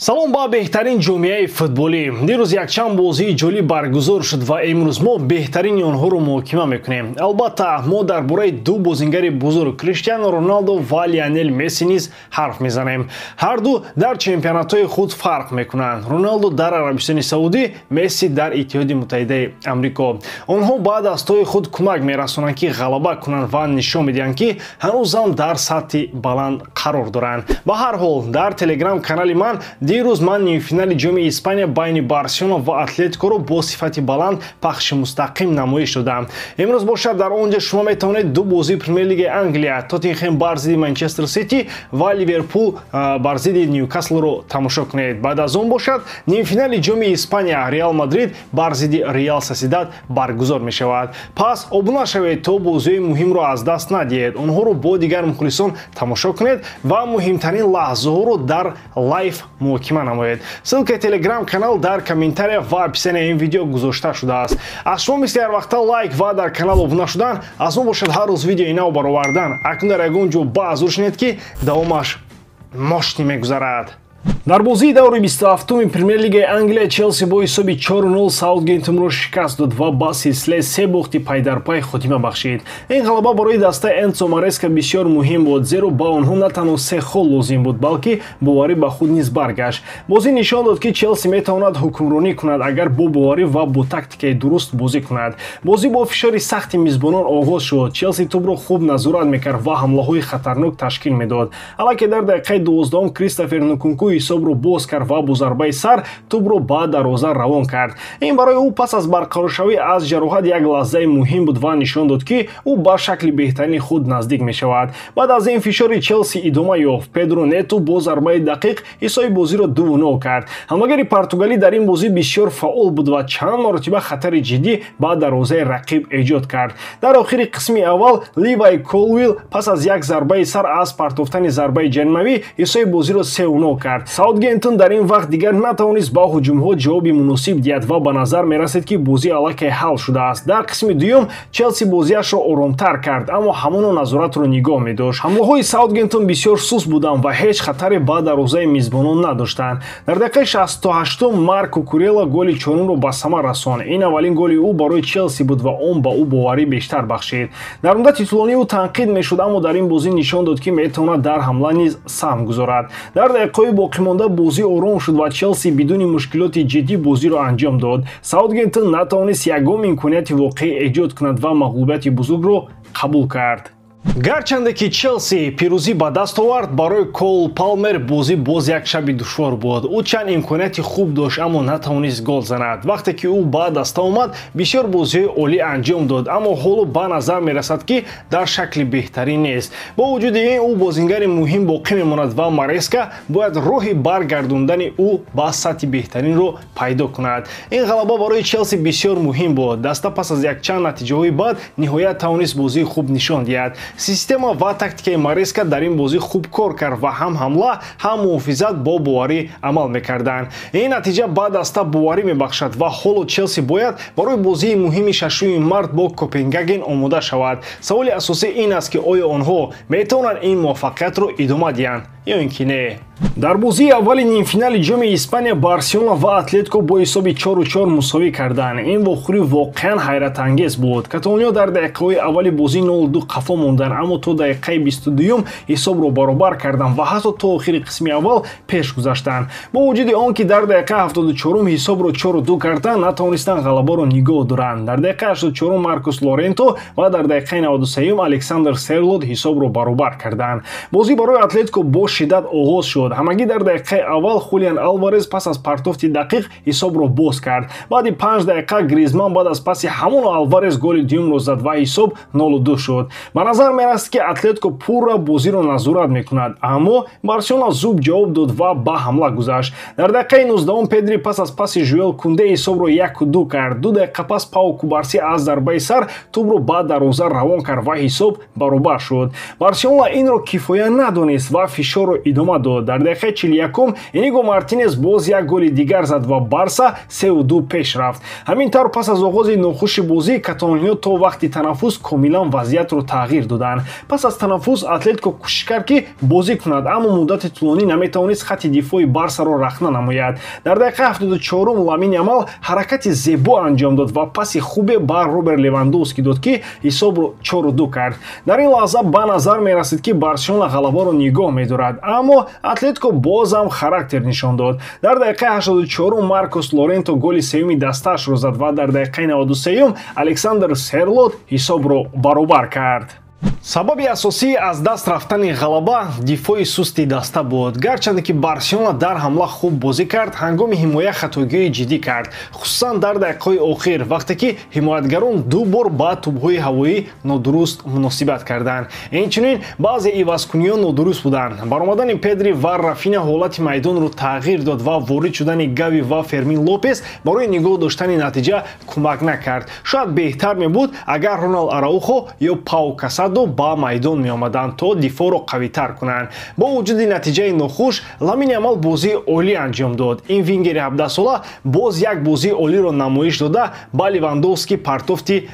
Салом ба беҳтарин ҷомеаи футболӣ. Дирӯз якчанд бозии ҷолиб баргузор шуд ва имрӯз мо беҳтарини онҳоро муҳокима мекунем. Албатта, мо дар бораи ду бозингари бузург Криштиану Роналдо ва Лионел Месси низ ҳарф мезанем. Ҳарду дар чемпионатҳои худ фарқ мекунанд. Роналдо дар Арабистони Саудӣ, Месси дар Иттиҳоди Муттаҳидаи Амрико. Онҳо ба дастҳои худ кӯмак мерасонанд, ки ғалаба кунанд ва нишон медиҳанд, ки ҳанӯзам дар сатҳи баланд қарор доранд. Ба ҳар ҳол, дар телеграм-канали ман дирӯз ман нимфинали ҷоми Испания байни Барселона ва Атлетикоро бо сифати баланд пахши мустақим намоиш додам. Имрӯз бошад, дар он ҷо шумо метавонед ду бозии Премер-лигаи Англия, Тоттенхем бар зидди Манчестер Сити ва Ливерпул бар зидди Ньюкаслро тамошо кунед. Баъд аз он бошад, нимфинали ҷоми Испания Реал Мадрид бар зидди Реал Сосьедад баргузор мешавад. Пас обуна шавед, то бозиҳои муҳимро аз даст надиҳед. Онҳоро бо дигар мухлисон тамошо кунед ва муҳимтарин лаҳзаҳоро дар лайв муҳокима намоед. Ссылкаи телеграм-канал дар комментария ва описанияи ин видео гузошта шудааст. Аз шумо мисли ҳар вақта лайк ва дар канал обуна шудан, аз мо бошад ҳар рӯз видеои нав баровардан. Акнун дар ягон ҷо баъзур шинед, ки давомаш мошни мегузарад. Дар бозии даври 27-уми Премер-лигаи Англия Челси бо ҳисоби 4-0 Саутгемптонро шикаст дод ва ба силсилаи се бохти пайдарпай хотима бахшид. Ин ғалаба барои дастаи Энсо Мареска бисёр муҳим буд, зеро ба онҳо на танҳо се хол лозим буд, балки боварӣ ба худ низ баргашт. Бозӣ нишон дод, ки Челси метавонад ҳукмронӣ кунад, агар бо боварӣ ва бо тактикаи дуруст бозӣ кунад. Бозӣ бо фишори сахти мизбонон оғоз шуд. Челси тӯбро хуб назорат мекард ва ҳамлаҳои хатарнок ташкил медод. Аллакай дар дақиқаи 12-ум Кристофер Нкунку ҳисобро боз кард ва бо зарбаи сар тӯбро ба дарвоза равон кард. Ин барои ӯ пас аз барқароршавӣ аз ҷароҳат як лаҳзаи муҳим буд ва нишон дод, ки ӯ ба шакли беҳтарини худ наздик мешавад. Баъд аз ин фишори Челси идома ёфт. Педро Нету бо зарбаи дақиқ ҳисоби бозиро 2-0 кард. Ҳамлагари португалӣ дар ин бозӣ бисёр фаъол буд ва чанд маротиба хатари ҷиддӣ ба дарвозаи рақиб эҷод кард. Дар охири қисми аввал Ливай Колвилл пас аз як зарбаи сар аз партофтани зарбаи ҷаримавӣ ҳисоби бозиро 3-0 кард. Саутгемптон дар ин вақт дигар натавонист ба ҳуҷумҳо ҷавоби муносиб диҳад ва ба назар мерасид, ки бозӣ аллакай ҳал шудааст. Дар қисми дуюм Челси бозиашро оромтар кард, аммо ҳамоно назоратро нигоҳ медошт. Ҳамлаҳои Саутгемптон бисёр суст буданд ва ҳеҷ хатаре ба дарвозаи мизбонон надоштанд. Дар дақиқаи 68-ум Марк Кукурела голи чорумро ба самар расонд. Ин аввалин голи ӯ барои Челси буд ва он ба ӯ боварӣ бештар бахшид. Дар муддати тӯлонӣ ӯ танқид мешуд, аммо дар ин бозӣ нишон дод, ки метавонад дар ҳамла низ саҳм гузорад. Дар дақиқаҳои боқимонда бозӣ ором шуд ва Челси бидуни мушкилоти ҷиддӣ бозиро анҷом дод. Саутгемптон натавонист ягон имконияти воқеӣ эҷод кунад ва мағлубияти бузургро қабул кард. Гарчанде ки Челси пирӯзӣ ба даст овард, барои Кол Палмер бозӣ боз як шаби душвор буд. Ӯ чанд имконияти хуб дошт, аммо натавонист гол занад. Вақте ки ӯ ба даста омад, бисёр бозиҳои олӣ анҷом дод, аммо ҳоло ба назар мерасад, ки дар шакли беҳтарин нест. Бо вуҷуди ин, ӯ бозингари муҳим боқӣ мемонад ва Мареска бояд роҳи баргардондани ӯ ба сатҳи беҳтаринро пайдо кунад. Ин ғалаба барои Челси бисёр муҳим буд. Даста пас аз якчанд натиҷаҳои бад ниҳоят тавонист бозии хуб нишон диҳад. Система ва тактикаи Мареска дар ин бозӣ хуб кор кард ва ҳам ҳамла, ҳам муҳофизат бо боварӣ амал мекарданд. Ин натиҷа ба даста боварӣ мебахшад ва ҳоло Челси бояд барои бозии муҳими 6 март бо Копенгаген омода шавад. Саволи асосӣ ин аст, ки оё онҳо метавонанд ин муваффақиятро идома диҳанд ё ин ки не. Дар бозии аввали нимфинали ҷоми Испания Барселона ва Атлетико бо ҳисоби 4-4 мусовӣ карданд. Ин вохӯрӣ воқеан ҳайратангез буд. Каталониё дар дақиқаҳои аввали бозӣ 0-2 қафо монданд, аммо то дақиқаи 22-юм ҳисобро баробар карданд ва ҳатто то охири қисми аввал пеш гузаштанд. Бо вуҷуди он ки дар дақиқаи 74-ум ҳисобро 4-2 карданд, натавонистанд ғалабаро нигоҳ доранд. Дар дақиқаи 84-ум Маркус Лоренто ва дар дақиқаи 93-юм Александр Серлот ҳисобро баробар карданд. Бозӣ барои Атлетико бо шиддат оғоз шуд. Ҳамагӣ дар дақиқаи аввал Хулиан Алварес пас аз партофти дақиқ ҳисобро боз кард. Баъди 5 дақиқа Гризман баъд аз паси ҳамон Алварес голи дуюмро зад ва ҳисоб 0-2 шуд. Ба назар мерасад, ки Атлетико пурра бозиро назорат мекунад, аммо Барселона зуд ҷавоб дод ва ба ҳамла гузашт. Дар дақиқаи 19-ум Педри пас аз паси Жуэл Кунде ҳисобро 1-2 кард. 2 дақиқа пас Пау Кубарси аз зарбаи сар тӯбро ба дарвоза равон кард ва ҳисоб баробар шуд. Барселона инро кифоя надонист ва фишорро идома дод. Дар дақиқаи 41-ум Иниго Мартинес боз як голи дигар зад ва Барса 3-2 пеш рафт. Ҳамин тавр пас аз оғози нохуши бозӣ каталониё то вақти танаффус комилан вазъиятро тағйир доданд. доданд. Пас аз танаффус Атлетико кӯшиш кард, ки бозӣ кунад, аммо муддати тӯлонӣ наметавонист хатти дифои Барсаро рахна намояд. Дар дақиқаи 74 Ламин Ямал ҳаракати зебо анҷом дод ва паси хубе ба Роберт Левандовски дод, ки ҳисобро 4-2 кард. Дар ин лаҳза ба назар мерасид, ки Барселона ғалабаро нигоҳ медорад, аммо Атлетико бозам характер нишон дод. Дар дақиқаи 84 Маркос Лоренто голи сеюми дастаашро зад ва дар дақиқаи 93 Александр Серлот ҳисобро баробар кард. Сабаби асосии аз даст рафтани ғалаба дифои сусти даста буд. Гарчанде ки Барселона дар ҳамла хуб бозӣ кард, ҳангоми ҳимоя хатогиҳои ҷиддӣ кард, хусусан дар дақиқаҳои охир, вақте ки ҳимоятгарон ду бор ба тӯбҳои ҳавоӣ нодуруст муносибат карданд. Инчунин баъзе ивазкуниҳо нодуруст буданд. Баромадани Педри ва Рафина ҳолати майдонро тағйир дод ва ворид шудани Гави ва Фермин Лопес барои нигоҳ доштани натиҷа кӯмак накард. Шояд беҳтар мебуд, агар Роналд Араухо ё Пау Касадо ба майдон меомаданд, то дифоъро қавитар кунанд. Бо вуҷуди натиҷаи нохуш, Ламин Ямал бозии олӣ анҷом дод. Ин вингери 17сола боз як бозии олиро намоиш дода, ба Левандовски партофти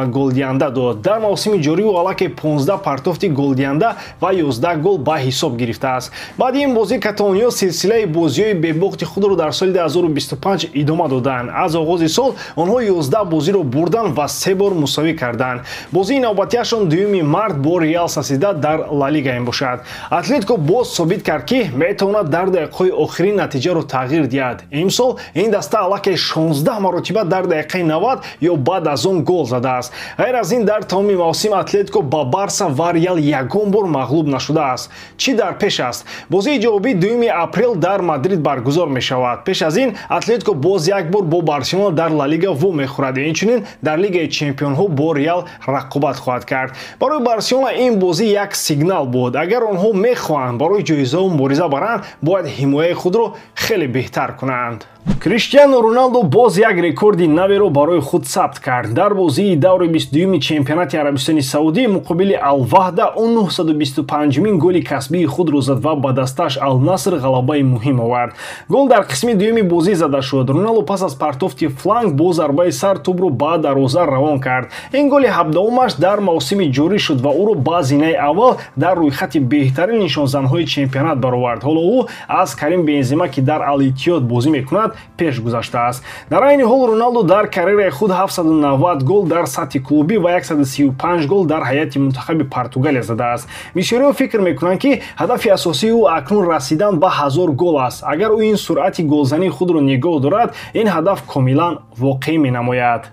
голдиҳанда дод. Дар мавсими ҷорӣ ӯ аллакай 15 партофти голдиҳанда ва 11 гол ба ҳисоб гирифтааст. Баъди ин бозӣ каталониё силсилаи бозиҳои бебохти худро дар соли 2025 идома доданд. Аз оғози сол онҳо 11 бозиро бурданд ва 3 бор мусовӣ карданд. Бозии навбатиашон 2 март бо Реал Сосьедад дар Ла Лига мебошад. Атлетико боз собит кард, ки метавонад дар дақиқаҳои охирин натиҷаро тағйир диҳад. Имсол ин даста аллакай 16 маротиба дар дақиқаи 90 ё баъд аз он гол задааст. Ғайр аз ин, дар тамоми мавсим Атлетико ба Барса ва Реал ягон бор мағлуб нашудааст. Чӣ дар пеш аст? Бозии ҷавобӣ 2 апрел дар Мадрид баргузор мешавад. Пеш аз ин Атлетико боз як бор бо Барселона дар Ла Лига вомехӯрад. Инчунин дар Лигаи чемпионҳо бо Реал рақобат хоҳад кард. Барои Барселона ин бозӣ як сигнал буд. Агар онҳо мехоҳанд барои ҷоизаҳо мубориза баранд, бояд ҳимояи худро хеле беҳтар кунанд. Криштиану Роналдо боз як рекорди наверо барои худ сабт кард. Дар бозии даври 22-юми чемпионати Арабистони Саудӣ муқобили Алваҳда ӯ 925-мин голи касбии худро зад ва ба дастааш Ал-Наср ғалабаи муҳим овард. Гол дар қисми дуюми бозӣ зада шуд. Роналдо пас аз партофти фланг бо зарбаи сар тӯбро ба дарвоза равон кард. Ин голи 17-умаш дар мавсими ҷорӣ шуд ва ӯро ба зинаи аввал дар рӯйхати беҳтарин нишонзанҳои чемпионат баровард. Ҳоло ӯ аз Карим Бензима, ки дар Ал-Иттиҳод бозӣ мекунад, пеш гузаштааст. Дар айни ҳол Роналдо дар карьераи худ 790 гол дар сатҳи клубӣ ва 135 гол дар ҳайати мунтахаби Португалия задааст. Бисёриҳо фикр мекунанд, ки ҳадафи асосии ӯ акнун расидан ба 1000 гол аст. Агар ӯ ин суръати голзании худро нигоҳ дорад, ин ҳадаф комилан воқеӣ менамояд.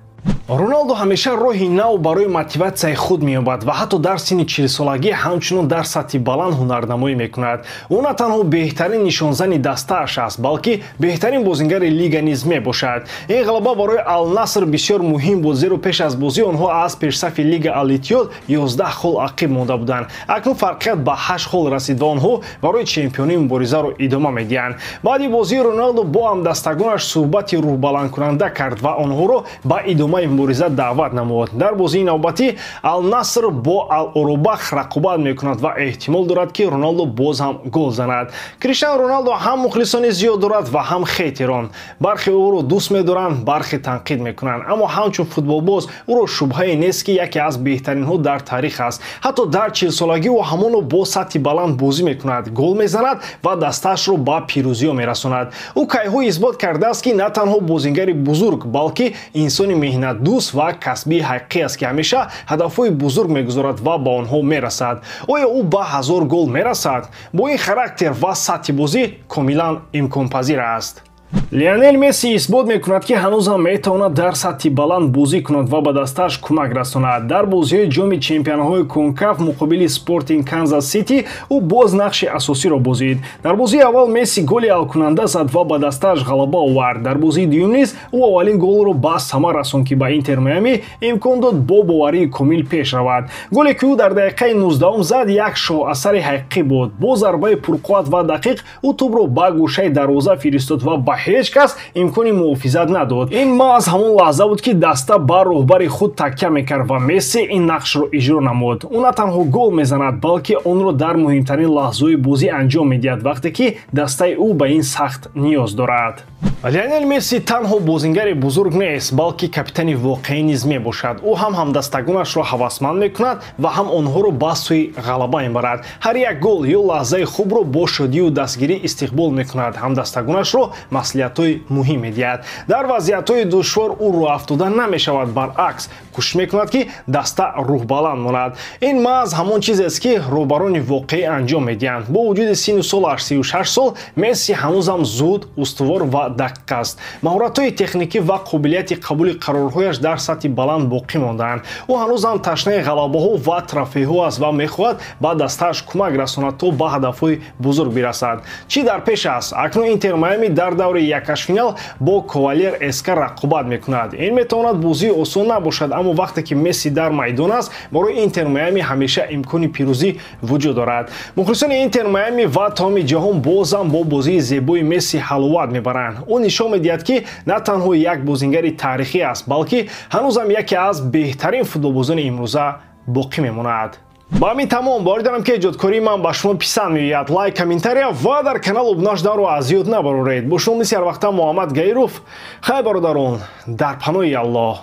Роналдо ҳамеша роҳи нав барои мотиватсияи худ меёбад ва ҳатто дар синни 40-солагӣ ҳамчунон дар сатҳи баланд ҳунарнамоӣ мекунад. Ӯ на танҳо беҳтарин нишонзани дастааш аст, балки беҳтарин бозингари лига низ мебошад. Ин ғалаба барои Ал-Наср бисёр муҳим буд, зеро пеш аз бозӣ онҳо аз пешсафи лига Ал-Иттиҳод 11 хол ақиб монда буданд. Акнун фарқият ба 8 хол расид ва онҳо барои чемпионӣ муборизаро идома медиҳанд. Баъди бозӣ Роналдо бо ҳамдастагонаш суҳбати рӯҳбаландкунанда кард ва онҳоро ба идомаи мубориза даъват намуд. Дар бозии навбатӣ Ал-Наср бо Ал-Урубах рақобат мекунад ва эҳтимол дорад, ки Роналдо боз ҳам гол занад. Криштиану Роналдо ҳам мухлисони зиёд дорад ва ҳам хейтерон. Бархе ӯро дӯст медоранд, бархе танқид мекунанд, аммо ҳамчун футболбоз ӯро шубҳае нест, ки яке аз беҳтаринҳо дар таърих аст. Ҳатто дар 40-солагӣ ӯ ҳамоно бо сатҳи баланд бозӣ мекунад, гол мезанад ва дастаашро ба пирӯзиҳо мерасонад. Ӯ кайҳо исбот кардааст, ки на танҳо бозингари бузург, балки инсони меҳнатдӯст ва касбии ҳақиқӣ аст, ки ҳамеша ҳадафҳои бузург мегузорад ва ба онҳо мерасад. Оё ӯ ба 1000 гол мерасад? Бо ин характер ва сатҳи бозӣ комилан имконпазир аст. Лионел Месси исбот мекунад, ки ҳанӯзам метавонад дар сатҳи баланд бозӣ кунад ва ба дастааш кӯмак расонад. Дар бозиҳои ҷоми чемпионҳои Конкаф муқобили Спортинг Канзас Сити ӯ боз нақши асосиро бозид. Дар бозии аввал Месси голи ҳалкунанда зад ва ба дастааш ғалаба овард. Дар бозии дуюм низ ӯ аввалин голро ба самар расонд, ки ба Интер Майами имкон дод бо боварии комил пеш равад. Голе, ки ӯ дар дақиқаи 19 зад, як шоҳасари ҳақиқӣ буд. Бо зарбаи пурқувват ва дақиқ ӯ тӯбро ба гӯшаи дарвоза фиристод ва ба ҳеҷ кас имкони муҳофизат надод. Ин маҳз ҳамон лаҳза буд, ки даста ба роҳбари худ такя мекард ва Месси ин нақшро иҷро намуд. Ӯ на танҳо гол мезанад, балки онро дар муҳимтарин лаҳзаҳои бозӣ анҷом медиҳад, вақте ки дастаи ӯ ба ин сахт ниёз дорад. Лионел Месси танҳо бозингари бузург нест, балки капитани воқеӣ низ мебошад. Ӯ ҳам ҳамдастагонашро ҳавасманд мекунад ва ҳам онҳоро ба сӯи ғалаба мебарад. Ҳар як гол ё лаҳзаи хубро бо шодию дастгирӣ истиқбол мекунад, ҳамдастагонашро маслиҳатҳои муҳим медиҳад. Дар вазъиятҳои душвор ӯ роҳафтода намешавад, баръакс, кӯшиш мекунад, ки даста рӯҳбаланд монад. Ин маҳз ҳамон чизест, ки роҳбарони воқеӣ анҷом медиҳанд. Бо вуҷуди синну солаш 36 сол, Месси ҳанӯзам зуд, устувор ва дақиқ аст. Маҳоратҳои техникӣ ва қобилияти қабули қарорҳояш дар сатҳи баланд боқӣ мондаанд. Ӯ ҳанӯзам ташнаи ғалабаҳо ва трофейҳо аст ва мехоҳад ба дастааш кӯмак расонад, то ба ҳадафҳои бузург бирасад. Чӣ дар пеш аст? Акнун Интер Майами дар даври якҳаштфинал бо Кавалер СК рақобат мекунад. Ин метавонад бозии осон набошад, аммо вақте ки Месси дар майдон аст, барои Интер Майами ҳамеша имкони пирӯзӣ вуҷуд дорад. Мухлисони Интер Майами ва тамоми ҷаҳон бозам бо бозии зебои Месси ҳаловат мебаранд. Ӯ нишон медиҳад, ки на танҳо як бозингари таърихӣ аст, балки ҳанӯзам яке аз беҳтарин футболбозони имрӯза боқӣ мемонад. Ба ҳамин тамом. Боварӣ дорам, ки эҷодкории ман ба шумо писанд меояд. Лайк, комментария ва дар канал обуна шуданро аз ёд набароред. Бо шумо мисли ҳарвақта Муҳаммад Гаиров. Хайр, бародарон, дар паноҳи Аллоҳ.